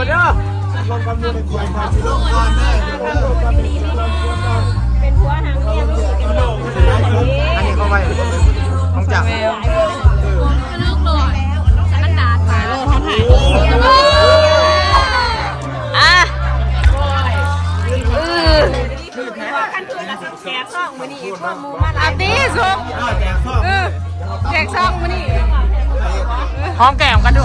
ເປັນຜົວຫາງເມຍ ອັນນີ້ເຂົາໄວ້ຂອງຈັກ ອ່ະ ອື ແຈກຊອງມື້ນີ້ ພວກໝູ່ມາຫຼາຍ ອາຕິ ຊຸມ ເອີ ແຈກຊອງມື້ນີ້ ຫອມແກ້ມກັນດູ.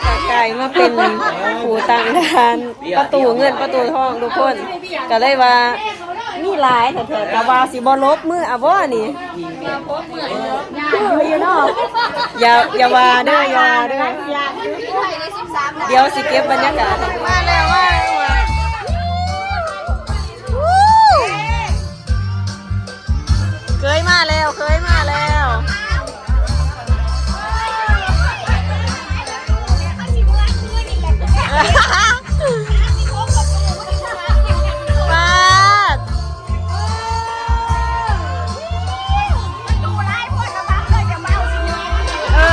ກະກາຍມາເປັນຜູ້ຕັ້ງດ່ານປະຕູເງິນປະຕູທອງທຸກຄົນ ກະເລີຍວ່າມີຫຼາຍແທ້ໆ ກະວ່າຊິບໍ່ຫຼົບມືເອົາບໍ່ນີ້ ຄືຢູ່ເນາະ ຢ່າ ຢ່າວ່າເດີ ຢ່າວ່າເດີ ດຽວຊິເກັບບັນຍາກາດໃຫ້ເບິ່ງ ມາແລ້ວ ມາແລ້ວ ເຄີຍມາແລ້ວ ເຄີຍມາແລ້ວ ປາດ ເອີ.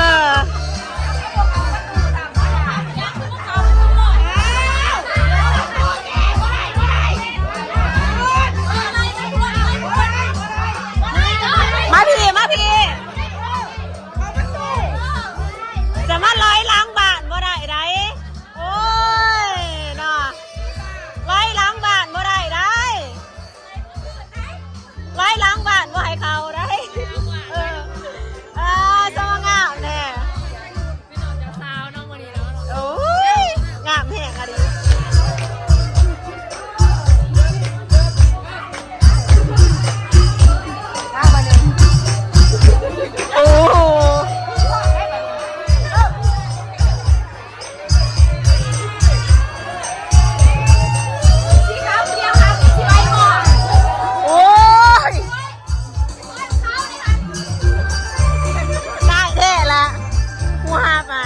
ມາພີ້ ມາພີ້ ຈະມາລອຍຫຼັງບ້ານບໍ່ໄດ້ໃດ໋ ໂອ້ຍເນາະ ລອຍຫຼັງບ້ານບໍ່ໄດ້ໃດ໋. ໄວ້ຫຼັງບ້ານບໍ່ໃຫ້ເຂົ້າໄດ໋ ເອີ ອ່າ ສະຫງ່າງາມແທ້ ແມ່ນ້ອງເຈົ້າສາວເນາະມື້ນີ້ເນາະ ໂອ້ຍ ງາມແຮງອີ່ຫຼີ ໂອ້ໂຫ. ໂອ້ຍ ໄດ້ແທ້ລະ ຜູ້ຮັບອະ.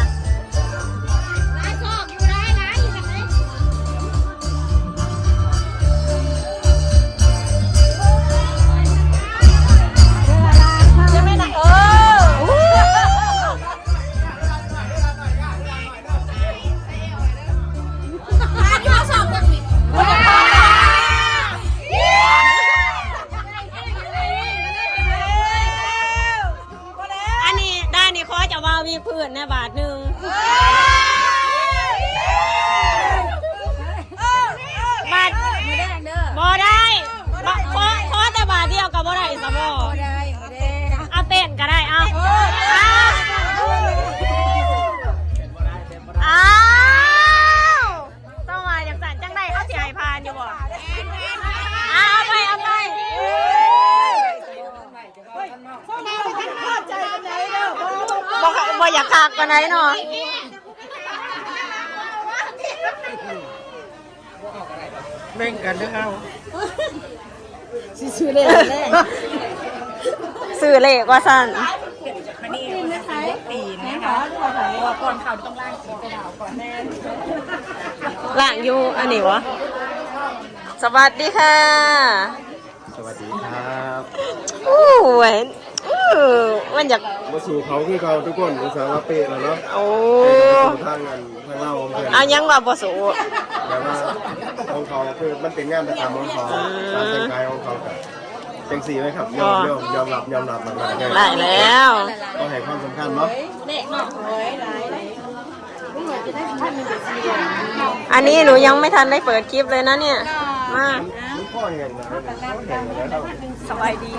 ອັນນີ້ ດ້ານນີ້ຂໍເຈົ້າບ່າວວິດພື້ນແດ່ບາດໜຶ່ງ. ບາດ ບໍ່ໄດ້ ຂໍ ຂໍແຕ່ບາດດຽວກໍບໍ່ໄດ້ຊະບໍ? ບໍ່ໄດ້ ບໍ່ໄດ້ ເອົາເຕັ້ນກໍໄດ້ ເອົາ ເອີ ເອົາ ອ້າວ ຕ້ອງວ່າຈັ່ງຊັ້ນ ຈັ່ງໃດເຮົາຊິໃຫ້ຜ່ານຢູ່ບໍ່? ເອົາໄປ ເອົາໄປ ບໍ່ ບໍ່ຢາກຄັກປານໃດເນາະ. ແບ່ງກັນເດີເຮົາ ຊິຊື້ເລກ ຊື້ເລກວ່າຊັ້ນ. ອັນນີ້ເພິ່ນຊິບໍ່ຕີນະຄະ ເພາະວ່າກ່ອນເຂົ້າຕ້ອງລ້າງຕີນເອົາກ່ອນ. ລ້າງຢູ່ອັນນີ້ຫວາ? ສະຫວັດດີຄ່ະ. ສະຫວັດດີຄັບ. ໂອ້ຍ ເອີ ມັນຢາກ ບໍ່ສູ້ເຂົາຄືເກົ່າທຸກຄົນ ອຸດສ່າວ່າເປະແລ້ວເນາະ. ໂອ້ ເປະກະບໍ່ສູ້ທາງອັນ ທາງລາວຂອງເພິ່ນ. ເອົາຫຍັງວ່າບໍ່ສູ້? ແບບວ່າຂອງເຂົາຄືມັນເປັນງານປະຈຳຂອງເຂົາ ອືມ ການແຕ່ງກາຍຂອງເຂົາກະຈັ່ງຊີ້ເລີຍຄັບ. ຍອມ ຍອມ ຍອມຮັບ ຍອມຮັບ. ໄດ້ແລ້ວ ຕ້ອງໃຫ້ຄວາມສຳຄັນເນາະ. ອັນນີ້ໜູຍັງໄມ່ທັນໄດ້ເປີດຄລິບເລີຍນະເນຍ. ມາ ມັນຄໍແຫ້ງແລ້ວ ຄໍແຫ້ງແລ້ວ. ສະບາຍດີ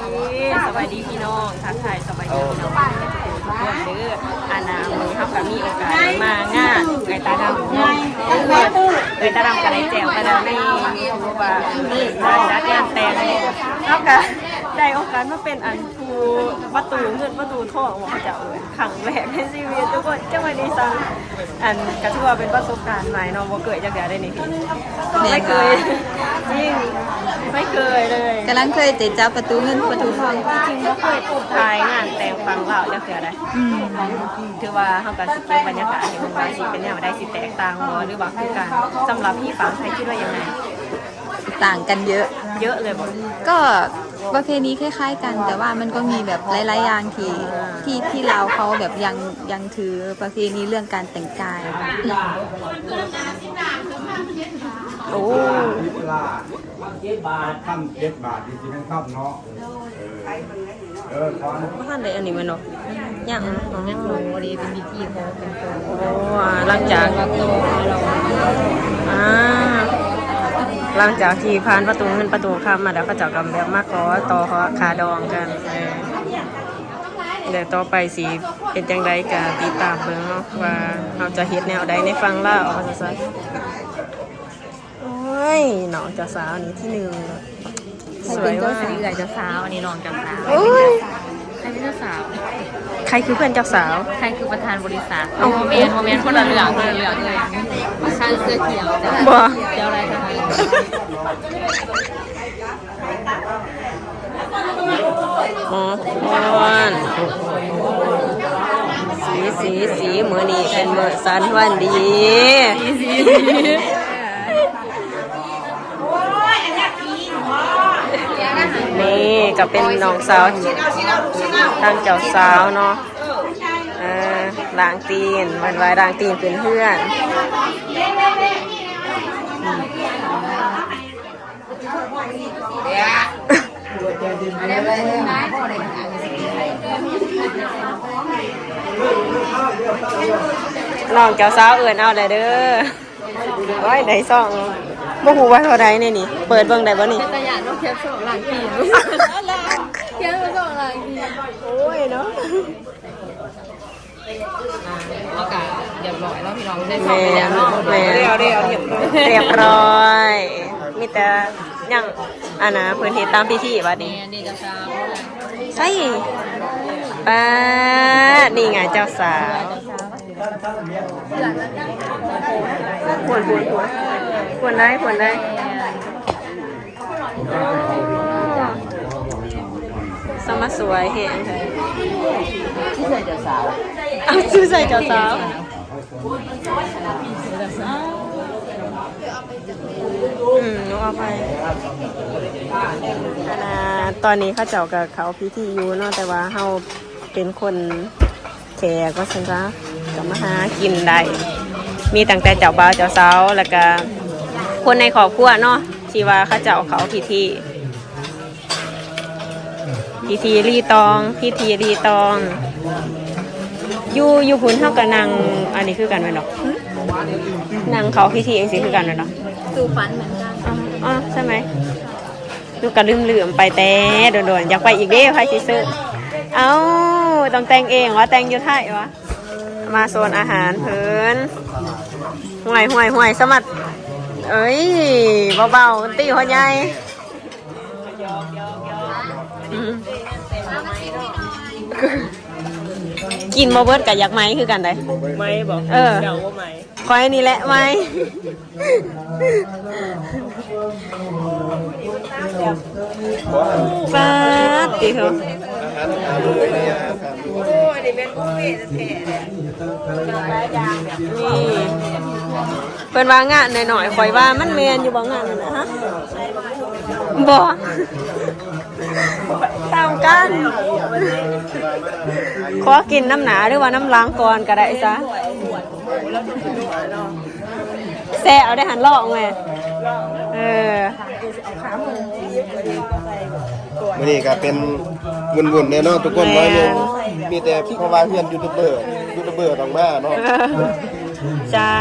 ສະບາຍດີພີ່ນ້ອງ ທັກທາຍສະບາຍດີພີ່ນ້ອງ. ເດີ ອັນນ່າ ມື້ເຮົາກໍມີໂອກາດໄດ້ມາງານເອື້ອຍຕາດຳເນາະ ເອື້ອຍຕາດຳກໍໄດ້ແຈ້ງໄປແລ້ວໃນ YouTube ວ່າການຈັດງານແຕ່ງ ເຮົາກໍໄດ້ໂອກາດມາເປັນອັນ ຜູ້ປະຕູເງິນປະຕູທອງ ເຂົາເຈົ້າເອີ້ນ ຄັ້ງແລກໃນຊີວິດທຸກຄົນ ຈັ່ງວ່າດີຊັ້ນ ອັນ ກໍຖືວ່າເປັນປະສົບການໃໝ່ເນາະ ບໍ່ເຄີຍຈັກເທື່ອເດ້ນີ້ ແມ່ນບໍ່? ໄມ່ເຄີຍ ຈິງ ໄມ່ເຄີຍເລີຍ ກຳລັງເຄີຍແຕ່ຈັບປະຕູເງິນປະຕູທອງ ຈິງບໍ່ເຄີຍຖ່າຍງານແຕ່ງຝັ່ງລາວຈັກເທື່ອໃດ ອືມ ຖືວ່າເຮົາກໍຊິເກັບບັນຍາກາດໃຫ້ເບິ່ງວ່າຊິເປັນແນວໃດ ຊິແຕກຕ່າງບໍ່ ຫຼືວ່າຄືກັນ ສຳລັບທີ່ຝັ່ງໄທຄິດວ່າຈັ່ງໃດ? ຕ່າງກັນເຍອະ ເຍອະເລີຍບໍ່? ກໍປະເພນີຄ້າຍໆກັນ ແຕ່ວ່າມັນກໍມີແບບຫຼາຍໆຢ່າງທີ່ ອ່າ ທີ່ ທີ່ລາວເຂົາແບບຍັງ ຍັງຖືປະເພນີເລື່ອງການແຕ່ງກາຍ. ໂອ້ ເຈັດບາດ ຄຳເຈັດບາດ ນີ້ຊິແມ່ນຄຳເນາະ ເອີ ເອີ ບໍ່ທັນໄດ້ອັນນີ້ແມ່ນບໍ່? ຍັງ ຍັງບໍ່ໄດ້ເປັນພິທີຂໍເປັນຕົ້ນ ໂອ້ ຫຼັງຈາກ ອ່າ ຫຼັງຈາກທີ່ຜ່ານປະຕູເງິນປະຕູຄຳມາແລ້ວ ເຂົາເຈົ້າກໍແບບມາຂໍຕໍ່ຄ່າດອງກັນ ເອີ ແລ້ວຕໍ່ໄປຊິເປັນຈັ່ງໃດກໍຕິດຕາມເບິ່ງເນາະ ວ່າເຮົາຈະເຮັດແນວໃດໃນຝັ່ງລາວ ວ່າຊັ້ນຊະ. ໂອ້ຍ ນ້ອງເຈົ້າສາວນີ້ທີໜຶ່ງ ໃຜເປັນເຈົ້າສາວ? ສວຍມາກ ເອື້ອຍເຈົ້າສາວ ອັນນີ້ນ້ອງເຈົ້າສາວ ໂອ້ຍ ໃຜເປັນເຈົ້າສາວ? ໃຜຄືເພື່ອນເຈົ້າສາວ? ໃຜຄືປະທານບໍລິສັດ? ເອົ້າ ບໍ່ແມ່ນ ບໍ່ແມ່ນ ຄົນລະເລື່ອງ ຄົນລະເລື່ອງເລີຍ ປະທານເສື້ອຂຽວ ບໍ່ ເຈົ້າໄດ້ທາງນີ້ ຮອດ ຮອດ ສີ ສີ ສີ ມື້ນີ້ເປັນມື້ສັນວັນດີ ນີ້ກໍເປັນນ້ອງສາວທາງເຈົ້າສາວເນາະ ເອີ ລ້າງຕີນ ເພິ່ນວ່າລ້າງຕີນຂຶ້ນເຮືອນ. ນ້ອງເຈົ້າສາວເອີ້ນເອົາແລ້ວເດີ ໂອ້ຍ ໄດ້ຊອງ ບໍ່ຮູ້ວ່າເທົ່າໃດແນ່ນີ້ ເປີດເບິ່ງໄດ້ບໍ່ນີ້? ເປັນຕາຢ້ານເນາະ ແຄບຊອງລ້າງຕີນ ແຄບຊອງລ້າງຕີນ ໂອ້ຍເນາະ. ອ່າ ເຮົາກະຮຽບຮ້ອຍເນາະພີ່ນ້ອງ ໄດ້ຊອງໄປແລ້ວເນາະ ແມ່ນ ແມ່ນ ຮຽບຮ້ອຍ ຮຽບຮ້ອຍ ມີແຕ່ຍັງ ອັນນ່າ ເພິ່ນເຮັດຕາມພິທີບັດນີ້ ແມ່ນເດ້ ເຈົ້າສາວ ໃສ່ ປາດ ນີ້ໄງເຈົ້າສາວ ພຸ້ນ ພຸ້ນ ພຸ້ນ ພຸ້ນໄດ໋ ພຸ້ນໄດ໋. ໂອ້ ສະມາສວຍແຮງແທ້ ຊື່ໃສ່ເຈົ້າສາວ ເອົາ ຊື່ໃສ່ເຈົ້າສາວ ອືມ ໜູເອົາໄປ ອັນນ່າ ຕອນນີ້ເຂົາເຈົ້າກໍເຂົ້າພິທີຢູ່ເນາະ ແຕ່ວ່າເຮົາ ເປັນຄົນແຂກວ່າຊັ້ນຊະ ກໍມາຫາກິນໄດ້ ມີຕັ້ງແຕ່ເຈົ້າບ່າວເຈົ້າສາວ ແລ້ວກະຄົນໃນຄອບຄົວເນາະ ທີ່ວ່າເຂົາເຈົ້າເຂົ້າພິທີ ພິທີລີຕອງ ພິທີລີຕອງ ຢູ່ ຢູ່ພຸ້ນເຮົາກໍນັ່ງ ອັນນີ້ຄືກັນແມ່ນບໍ່? ນັ່ງເຂົ້າພິທີຈັ່ງຊີ້ຄືກັນແມ່ນບໍ່? ສູ່ຝັນເໝືອນກັນ ອໍ ອໍ ໃຊ່ໄໝ? ໜູກໍລືມໆໄປແຕ່ດົນໆ ຢາກໄປອີກເດ້ ໃຜຊິເຊີດ ເອົ້າ ຕ້ອງແຕ່ງເອງຫວາ ແຕ່ງຢູ່ໄທຫວາ ມາໂຊນອາຫານເພິ່ນ ຫ້ວຍ ຫ້ວຍ ຫ້ວຍ ສະໝັດ ເອີຍ ເບົາໆ ຕີຫົວໃຫຍ່ ອືມ ກິນບໍ່ເບິດກໍຢາກໄໝຄືກັນໃດ໋ ໄໝບໍ່? ເອີ ເຈົ້າບໍ່ໄໝ ຂ້ອຍນີ້ແຫຼະໄໝ ປາດຕິໂທ ນີ້ ເພິ່ນວ່າງານນ້ອຍໆ ຂ້ອຍວ່າມັນແມ່ນຢູ່ບໍ່ ງານນັ້ນນະ ຮະ ບໍ່ ຕ່າງກັນ ຂໍກິນນຳໜ້າ ຫຼືວ່ານຳຫຼັງກ່ອນກໍໄດ້ຊະ. ແຊະເອົາໄດ້ຫັ້ນ ລອງແມ່ ເອີ ມື້ນີ້ກໍເປັນວຸ້ນໆແດ່ເນາະທຸກຄົນ ແມ່ນ ໜ້ອຍໜຶ່ງ ມີແຕ່ເພາະວ່າເຮືອນຢູທູບເບີ ຢູທູບເບີຕ້ອງມາເນາະ ໃຊ່.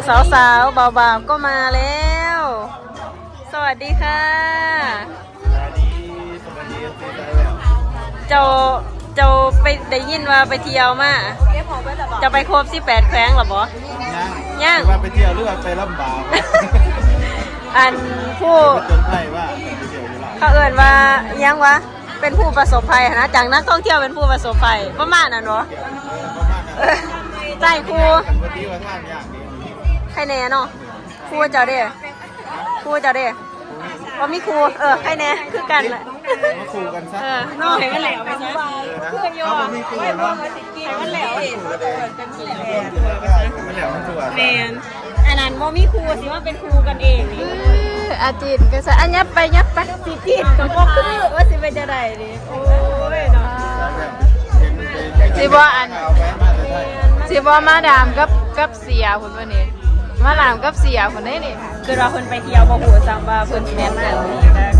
สาวๆ บ่าวๆ ก็มาแล้ว สวัสดีค่ะ สวัสดี สวัสดี เจ้า เจ้าไปได้ยินว่าไปเที่ยวมา เจ้าไปครบสิบแปดแขวงแล้วบ่ ยัง ยัง ว่าไปเที่ยวหรือว่าไปลำบาก อันผู้ ไปจนไทยว่าไปเที่ยวอยู่ลาว เขาเอิ้นว่าอิหยังวะ เป็นผู้ประสบภัยหั้นนะ จากนักท่องเที่ยวเป็นผู้ประสบภัย ประมาณนั้นบ่ เออ ประมาณนั้น เออ ใต้ครู ปฏิบัติธรรมอย่างนี้ ใครแน่เนาะ ครูเจ้าเด้ ครูเจ้าเด้ บ่มีครู เออ ใครแน่ คือกันแหละ มาคู่กันซะ เออ เนาะ ให้มันแล้วไปซะ เออนะ คืออยู่ เอาบ่มีครูเนาะ ให้มันแล้ว ให้มันแล้ว มันแล้ว มันตัว แม่น อันนั้นบ่มีครู สิว่าเป็นครูกันเองนี่ เออ อาจินก็ซะ อ่ะ ยับไป ยับไป สิจินก็บ่คือ ว่าสิเป็นจั่งใดนี่ โอ้ยเนาะ สิบ่อัน สิบ่มาดามกับ กับเสียพุ้นบ่นี่ มาดามกับเสียพุ้นเด้นี่ คิดว่าเพิ่นไปเที่ยว บ่ฮู้ซ้ำว่าเพิ่นสิแม่นกัน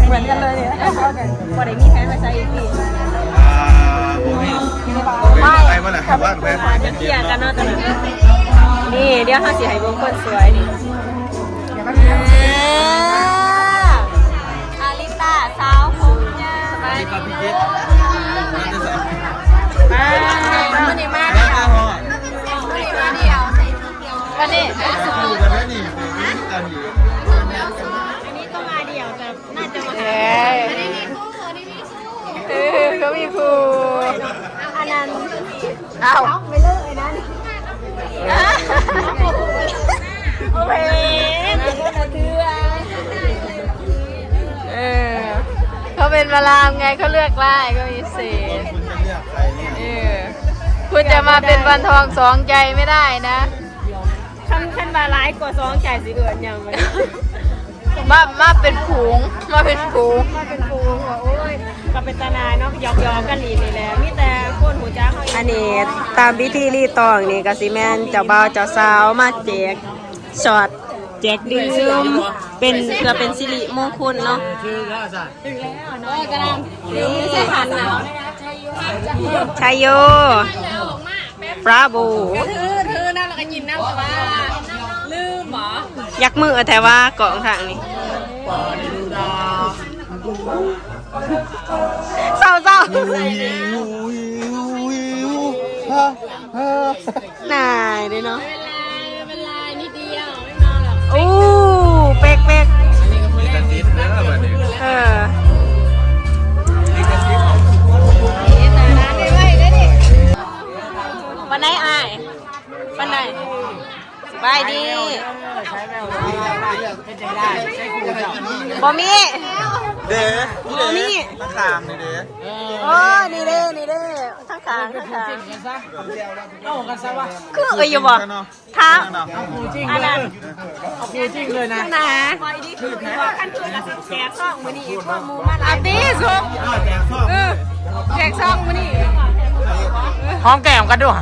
เหมือนกันเลยเนี่ย บ่ได้มีแผนไปไสอีกติ อ่า บ่มี ไป ไปมื้อน่ะ วางแผน เดี๋ยวเคลียร์กันเนาะตอนนั้น นี่ เดี๋ยวเฮาสิให้เบิ่งคนสวยนี่ เออ อาริตา สาวผมยาว สบายดี มามื้อนี้มาเดี่ยว มื้อนี้มาเดี่ยว วันนี้ อันนี้ก็มาเดี่ยว แต่น่าจะมาหา เอ้ย เออ เขามีครู อันนั้น อ้าว ไปเลยนั่น โอเค เออ เขาเป็นพระรามไง เขาเลือกได้ ก็มีเศษ คุณจะเลือกใครเนี่ย เออ คุณจะมาเป็นวันทองสองใจไม่ได้นะ คัน คันว่าหลายกว่าสองใจสิเอิ้นหยังวะ มา มาเป็นฝูง มาเป็นฝูง มาเป็นฝูง โอ้ย ก็เป็นตาหน่ายเนาะ หยอกๆ กันหลีนี่แหละ มีแต่คนฮู้จักเฮา อันนี้ตามพิธีรีตองนี่ก็สิแม่นเจ้าบ่าวเจ้าสาวมาแจกช็อต แจกดื่ม เป็น เพื่อเป็นสิริมงคลเนาะ โอ้ย กะดำ ใช่หันน่ะ ชัยโย ปราโบ ถือ ถือนั่นแล้วก็กินน้ำ แต่ว่าลืมบ่ ยักมือแท้ว่ากองทางนี้ เศร้าๆ นายเด้เนาะ ไม่เป็นไร ไม่เป็นไร นิดเดียว ไม่มาหรอก โอ้ เป๊กๆ อันนี้ก็คือลิขสิทธิ์เด้อบัดนี้ เออ ลิขสิทธิ์ ปานใดอ้าย ปานใด สบายดี บ่มี เด้ บ่มี นี่เด้ มาถามนี่เด้ เออ นี่เด้ นี่เด้ ทางข้าง ทางข้าง เอากันซะวะ คือเอ้ยอยู่บ่ ถาม เอาคู่จริงเลย อันนั้น เอาคู่จริงเลยนะ นะ คอยดีคือว่าคันคือกับแจกซองมื้อนี้ พวกหมู่มาหลาย อ่ะติสุ เออ แจกซองมื้อนี้ หอมแก้มกันดู อั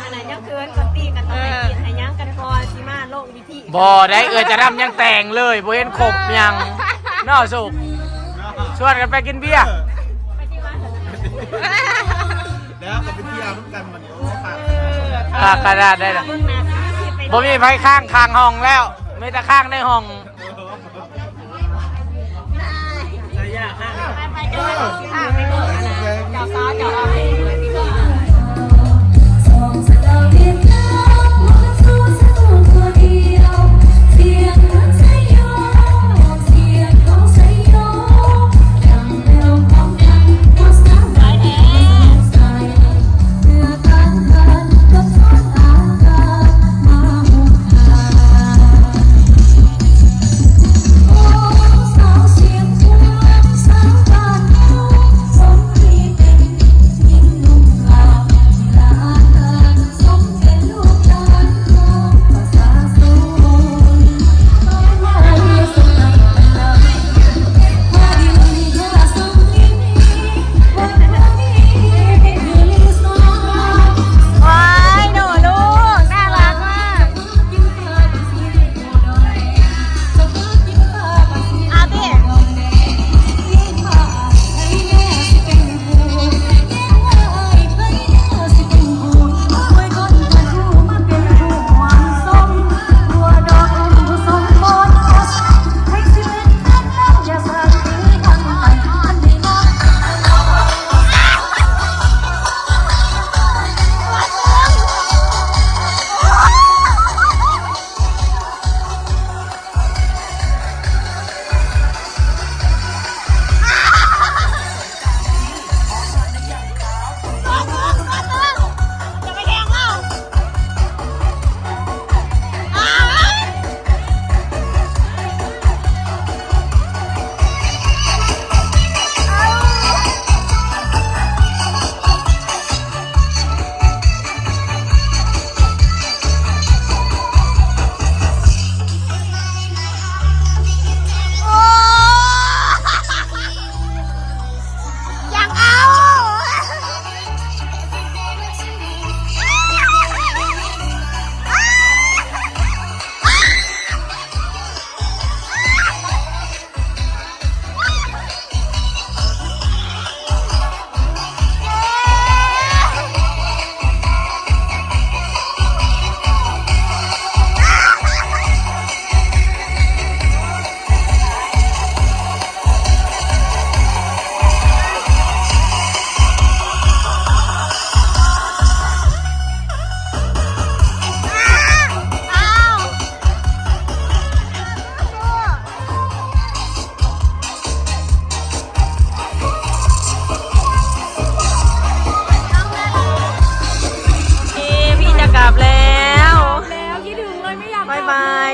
นนั้นยังคืนก็ตีกัน ต้องไปกิน เออ ให้ยังกันก่อน สิมาลง บ่ได้ เอื้อยจะดำยังแต่งเลย บ่เห็นครบหยัง เนาะสุก ชวนกันไปกินเบียร์ แล้วก็ไปเที่ยวนำกันบัดนี้ โอ้ คัก คักขนาดได้ล่ะ บ่มีไผค้างข้างห้องแล้ว มีแต่ค้างในห้อง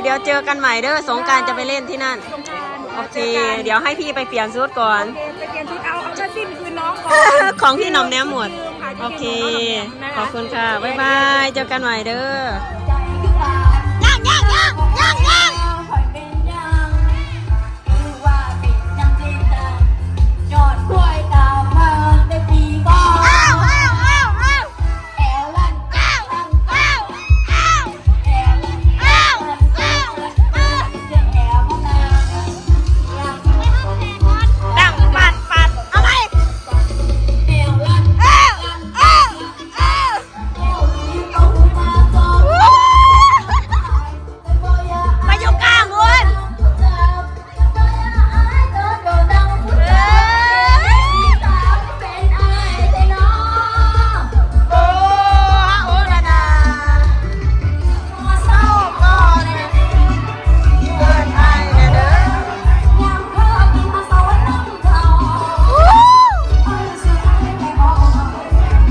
เดี๋ยวเจอกันใหม่เด้อ สงกรานต์จะไปเล่นที่นั่น สงกรานต์ โอเค เดี๋ยวให้พี่ไปเปลี่ยนชุดก่อน โอเค ไปเปลี่ยนชุด เอา เอาผ้าสิ้นคืนน้องก่อน ของพี่หนอมแนมหมด ลืมค่ะ โอเค ขอบคุณค่ะ บ๊ายบาย เจอกันใหม่เด้อ ยัง ยัง ยัง ยัง ยัง ไปอยู่กลางพุ้น เอ้ย โอ้ โอ้ ละนา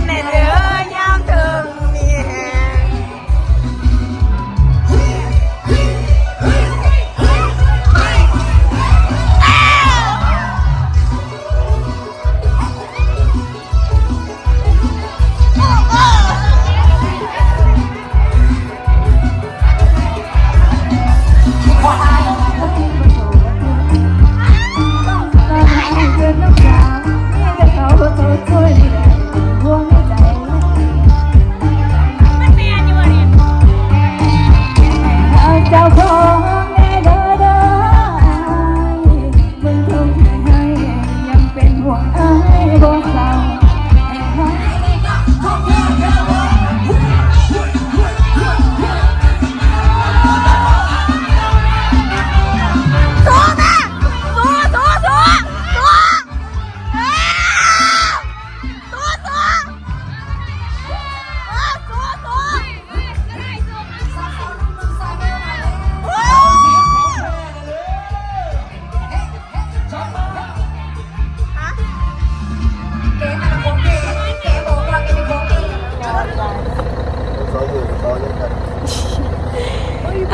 แน่เด้อ ยามเทิงมีแฮง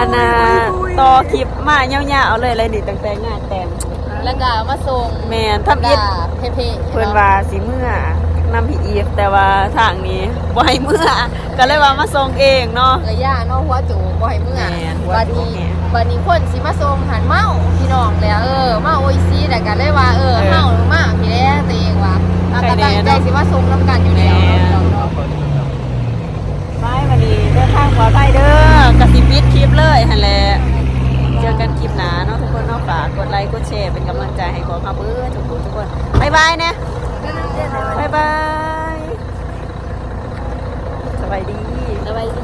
ອັນນ່າ ຕໍ່ຄລິບມາຍາວໆເລີຍ ແລ້ວນີ້ຕັ້ງແຕ່ງານແຕ່ງ ແລ້ວກະມາສົ່ງ ແມ່ນ ທຳອິດ ເພໆ ເພິ່ນວ່າຊິເມືອນຳພີ່ອີຟ ແຕ່ວ່າທາງນີ້ບໍ່ໃຫ້ເມືອ ກໍເລີຍວ່າມາສົ່ງເອງເນາະ ກະຢ້ານເນາະ ຫົວໂຈກບໍ່ໃຫ້ເມືອ ແມ່ນ ຫົວໂຈກແຮງ ບາດນີ້ ບາດນີ້ຄົນຊິມາສົ່ງຫັ້ນເມົາ ພີ່ນ້ອງ ແລ້ວ ເອີ ເມົາໂອອິຊິ ແລ້ວກະເລີຍວ່າ ເອີ ເອີ ເຮົາມາພີ້ແຫຼະ ຕົວເອງວ່າ ເຮົາກະຕັ້ງໃຈຊິມາສົ່ງນຳກັນຢູ່ແລ້ວເນາະ ພີ່ນ້ອງເນາະ. ບາຍ ວັນນີ້ເດີນທາງປອດໄພເດີ ກະຊິປິດຄລິບເລີຍຫັ້ນແຫຼະ ເຈີກັນຄລິບໜ້າເນາະທຸກຄົນເນາະ ຝາກກົດໄລກົດແຊເປັນກຳລັງໃຈໃຫ້ພວກເຮົາເບິດທຸກຜູ້ທຸກຄົນ ບາຍບາຍແນ່ ບາຍບາຍ ສະບາຍດີ ສະບາຍດີ.